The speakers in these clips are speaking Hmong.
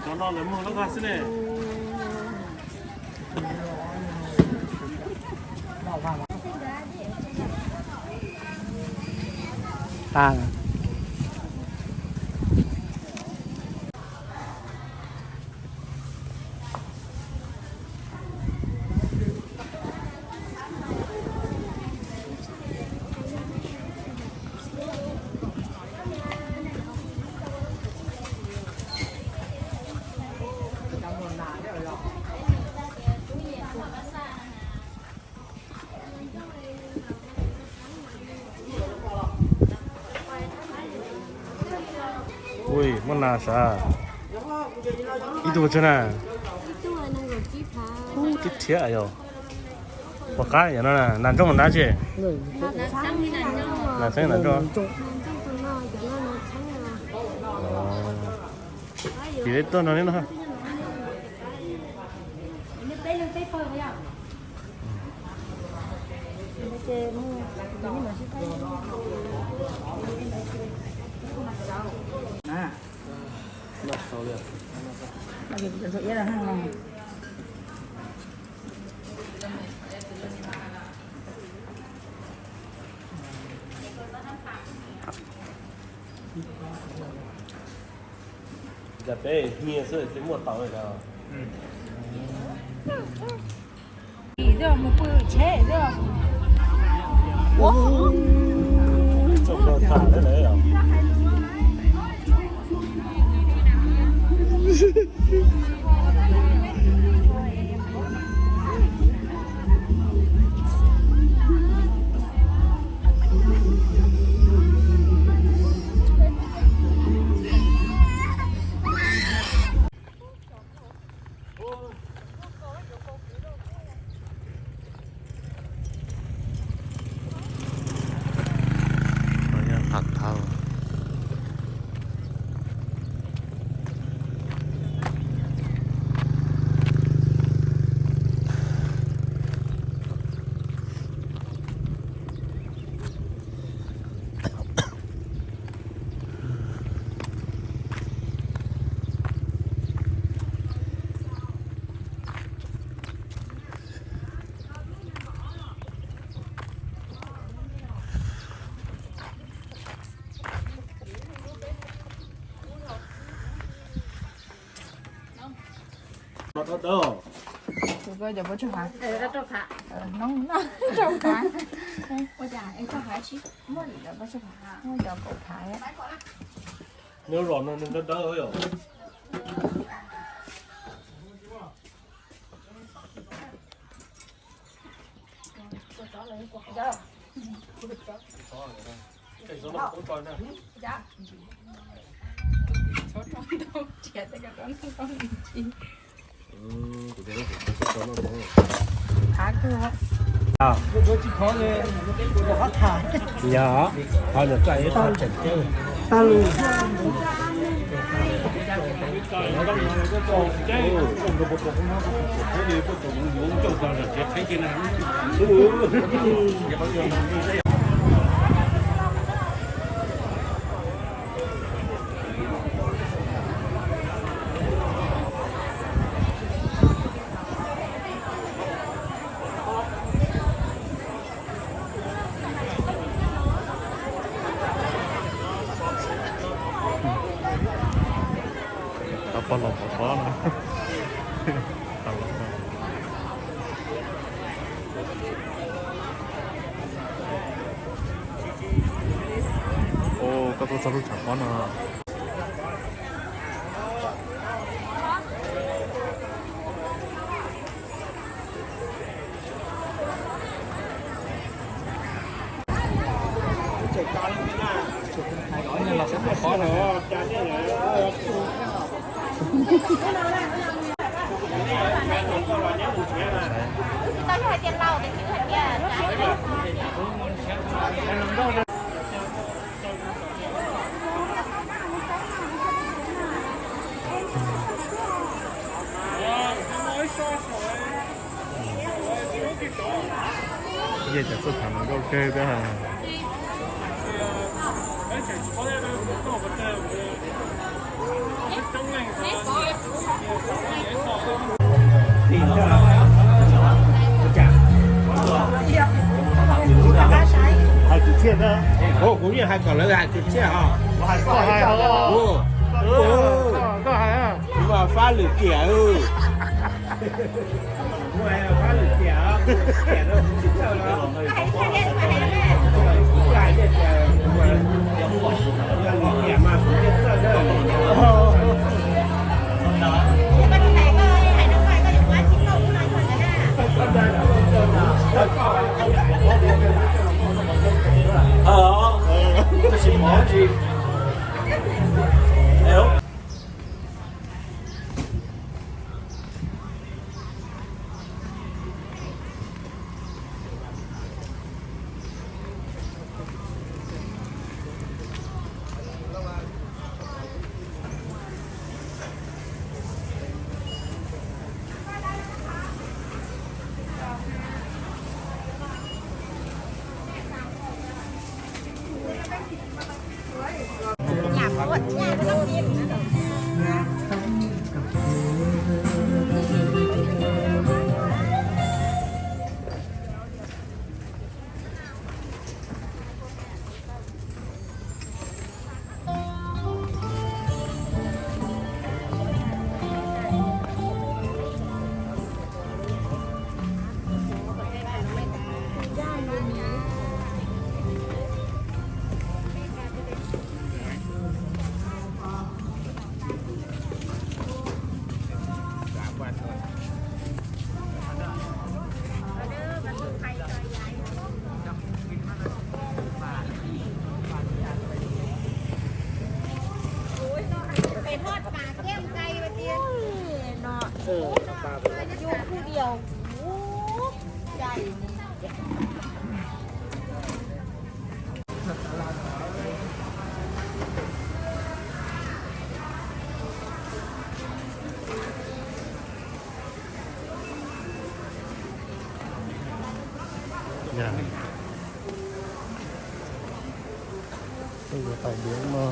Cov no lawv muag loj vag xwb ne. Ui, muaj nas sav. Ib tug tsawg na? Ub, tib thiab yog. Puas qab yom no, nas ntsooj nas dab tsi? Nas txheeb nas ntsooj. Tim tuaj no li no. Cas peb hnia xwb ces muaj tau li no. Kuv koj cov pob tsag hav. Noj, noj rau hav. Muaj cov kaum phav. Nyob zos no nws dawb dawb yom. Yog, qhov ntawd tseem ceeb. Tau pog los pov pob no. Koj tuaj txog lub tshav pob no. Cov txuj tham no nkauj kawg thiab. Hais kwv txhiaj na. Kuv yeej hais kom lawv hais kwv txhiaj os. Kuv mas fab lwm tiam. Yuav tais diav no.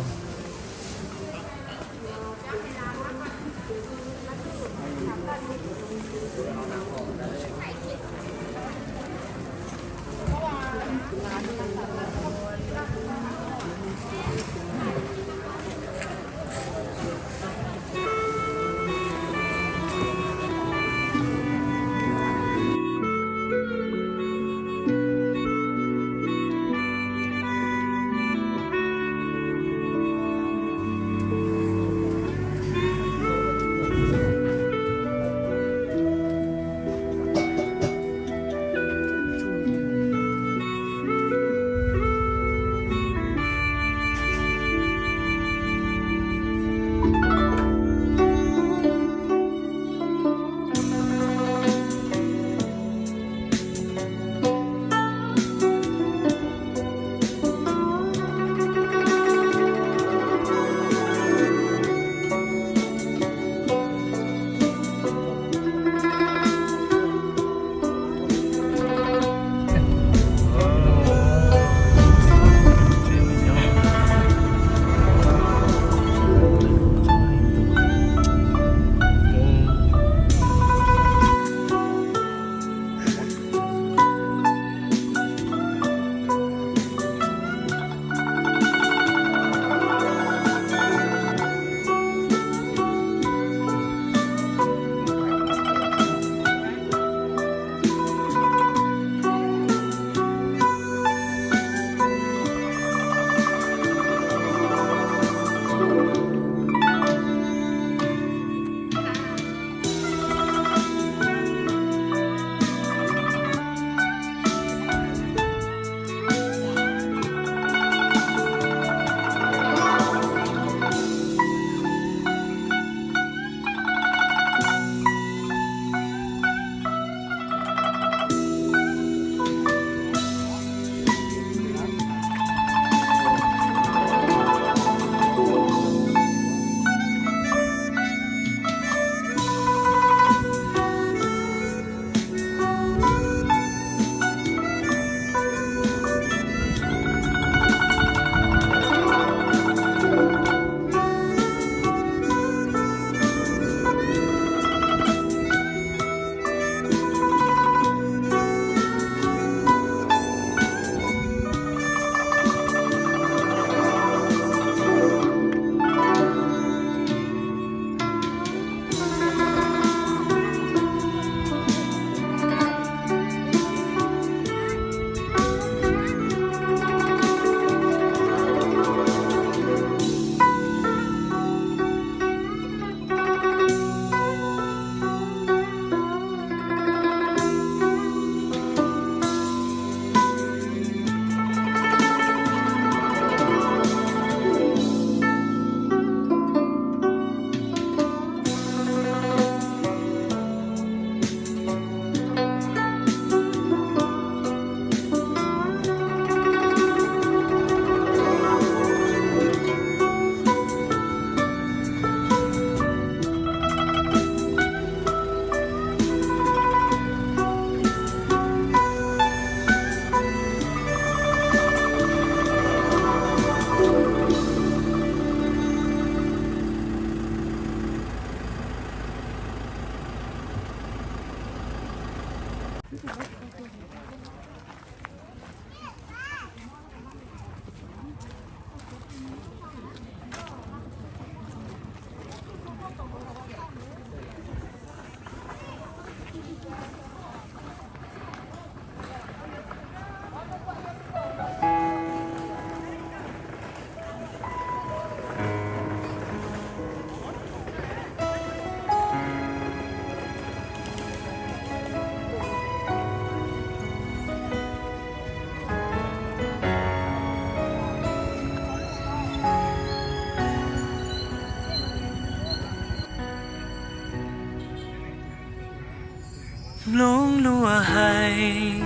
Hmoob luag hais,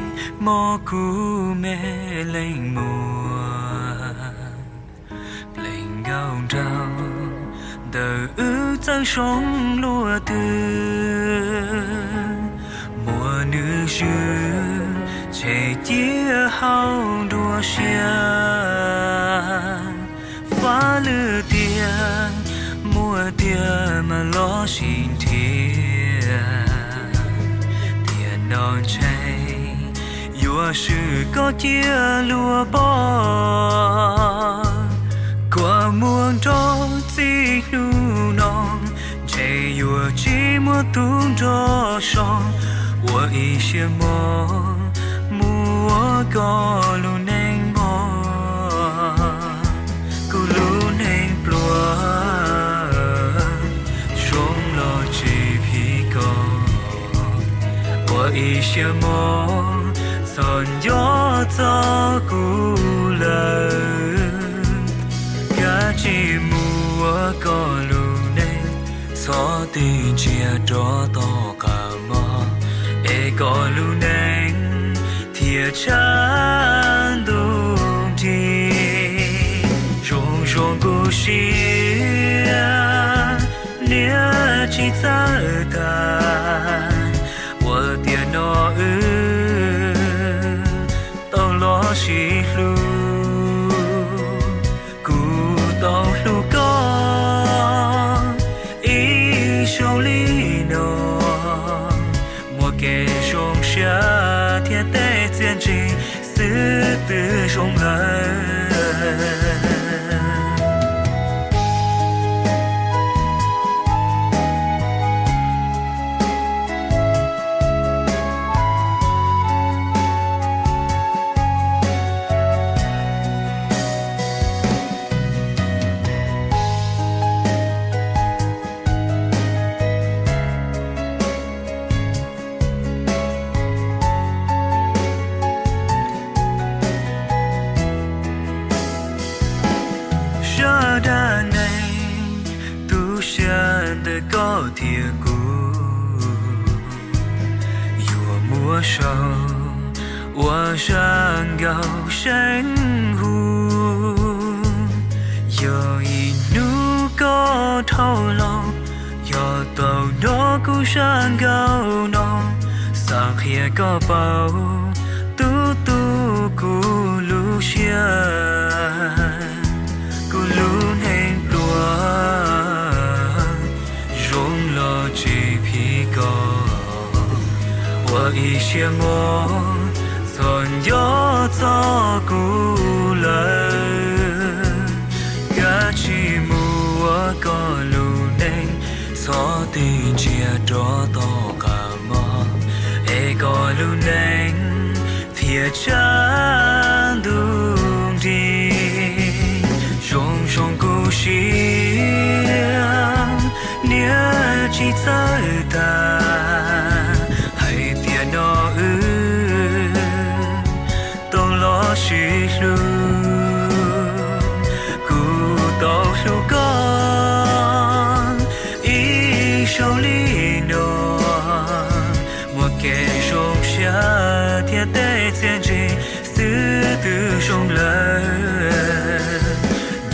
mob kuv me leej muam, pleev nkauj nraug ntawm wb txawj zoo luaj twg, muaj nws swb tshem cia hauv nruab siab. Fab lwm tiag, muaj tiag mas los sis nrhiav, tiam no ntshe yuav swm koj cia luag pom. Kua muag nrov txij hnub no, ntshe yuav tsis muaj tub nrog so, ua ib siab mog mus ua koj lub neej mog. Kuv lub neej pluag, zoo los tsis phim koj, ua ib siab mog txhob nco txog kuv lawm. Kav tsij mus ua koj lub neej, txhob tig ntsia rov tom qab mog, es koj lub neej thiaj tshav ntuj nrig. Zoo zoo kuv siab, niam tsis txawj tag, ua tiam no wb tau los sib hlub. Kuv tau hlub koj ib zaug li no, muaj kev zoo siab thiab tej txiaj ntsig xwb twb zoo lawm. Zaj dab neeg tu siab ntawm koj thiab kuv, yuav muab sau ua zaj nkauj seev huv. Yog ib hnub koj dhau los, yog tau hnov kuv zaj nkauj no, xav qhia koj paub, tub tu kuv lub siab. Kuv lub neej pluag, zoo los tsis phim koj, ua ib siab mog txhob nco txog kuv lawm. Kav tsij mus ua koj lub neej, txhob tig ntsia rov tom qab mog, es koj lub neej thiaj tshav ntuj nrig. Zoo zoo kuv siab, niam tsis txawj tag, hais tiam no wb tau los sib hlub. Kuv tau hlub koj ib zaug li no, muaj kev zoo siab thiab tej txiaj ntsig xwb twb zoo lawm.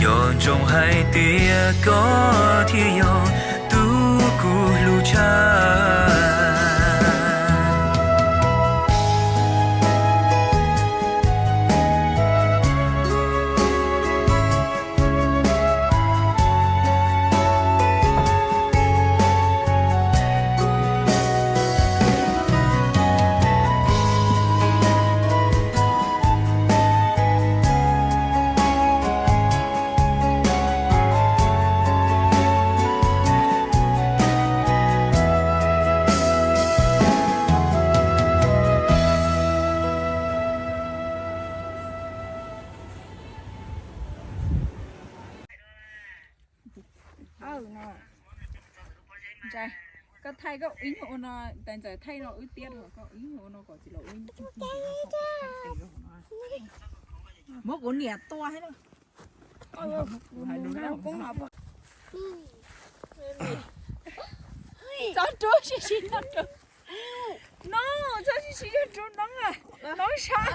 Nco ntsoov hais tias koj thiaj yog tus kuv hlub tshaj. Koj thaij koj ib nyuag ua no, tais ntxawm thaij no wb tiab rau koj ib nyuag ua no kom txiv laus ua. Muab kuv niam tua thiab. Txhob rub sib sib noj rau. Noob, txhob siv siv zog rau noob, noob sab.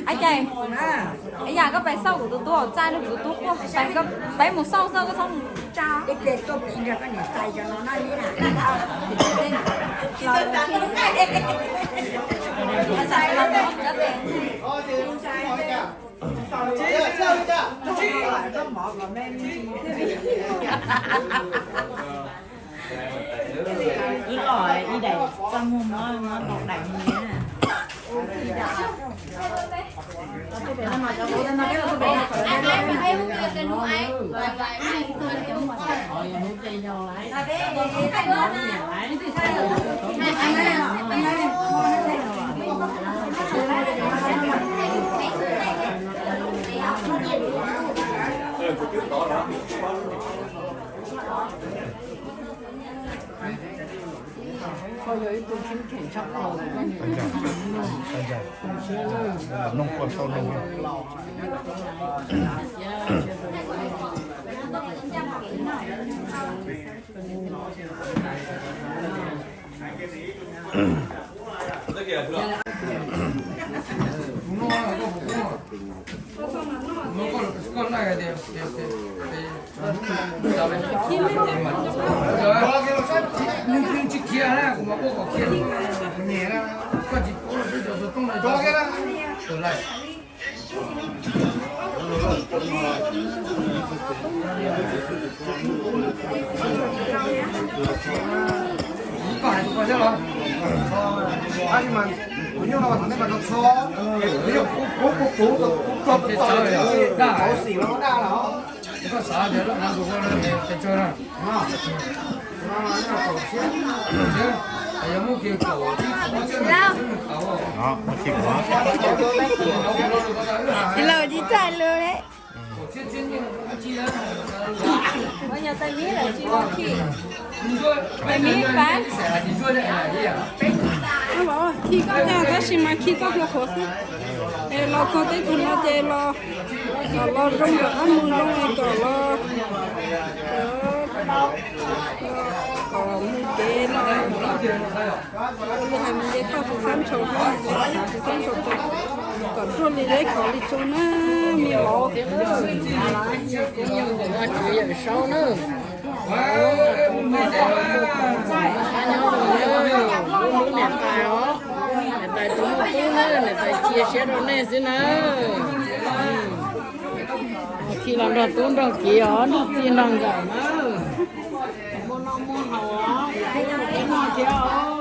Ais, yam koj pais xauj kuv tus tub hauv txaj, kuv tus tub quaj, peb mus xauj xwb, koj txhob mus tsa. Ib los ib daim txaj muag, muab muab tau daim mus. Koj yog ib tug tseem ceeb tshaj plaws. Noog koj tau noog. Ib los tsis txaij lus li. Ua nyuag tais mib lawm tsis muaj khi. Tais mib pab. Los khi koj nyaj tab sis mas khi txoj hlua qhuav xwb. Es los txog teb chaws no ces los, kom los zoo, kom qab mus zoo, kom los, kom mus kev no, ua li hais mus nce toj tus xab ntshaus, tus xab ntshaus, kom ruaj li deb khov li tsuas na, me vauv. Tswv yawm saub na. Lub niam tais os, niam tais tus muaj tub na, niam tais cia siab rau nej xwb na. Khi los nrog tub nrog kiv os, nrog txij nrog nkawm na. Muaj noj muaj haus os, muaj noj thiab os.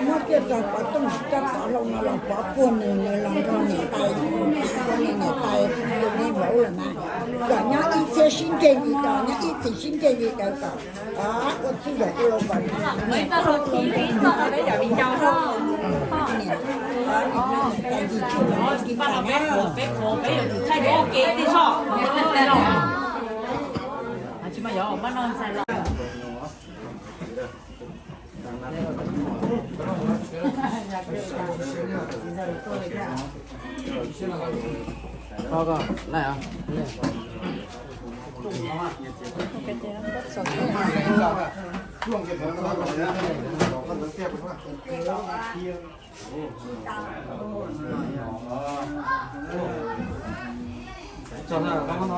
Muab coj txog pov tooj coj tov hlau no los pov puag nws, nws los nrog niam tais, niam tais tus me vauv lawm na. Kom nyob ib txhiab sib ncaug li tau, nyob ib txhis sib ncaug li tau kom ua txwj yam ua lus kom niam tais tis tsuj los ua li cas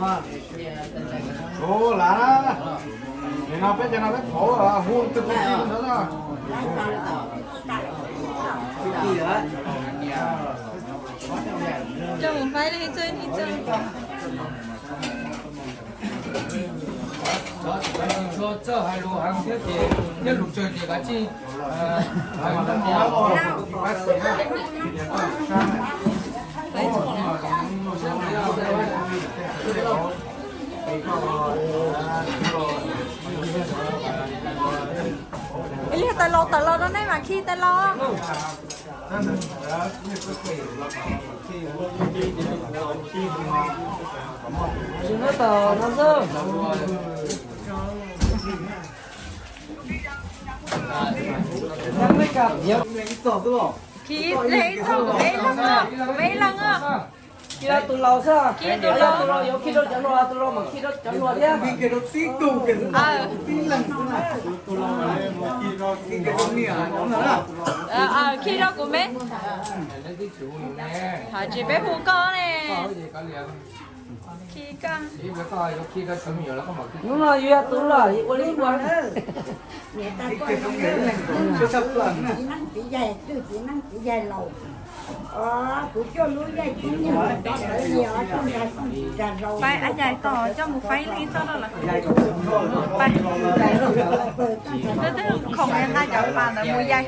na. Ua las, nim no peb cov no peb qhov hu tus tus ti ntawd na. Coj mus faib li txoj ib txoj. Txhob txawj hais lus heev thiab ces nyob lus tsawg ces kav tsij. Ib yog tais laus tawm los no nej mam khi tais laus. Khi ib txoj kuv me ib leeg, kuv me ib leeg. Khi rau tus laus xwb, khi rau tus laus, yuav khi rau cov hluas, tus laus mam khi rau cov hluas thiab. Khi rau kuv me. Tsis peb hu koj ne. Khi koj. Hnub no yus yog tus lawm ua li ua. Txiv neeb txiv yaig, txiv neeb txiv yaig laus. Kuv cuaj lub yaig tub nyuj rov rawv li os, txoj nra xoj nra zau. Pais, a yais tos coj mus faib ib txoj rau lawv. Pais. Twb khoom nqa cov pas ntawd mus yaig.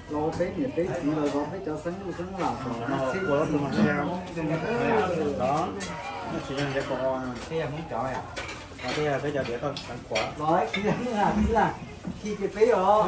Los peb niam peb txiv los zov peb cov xeeb lam tom no. Ua lub tus no sia. Tsis yog ntiav kaus o no. Peb yog Hmoob cov, peb cov tiav tau xeev kuav los khi khi ces peb os.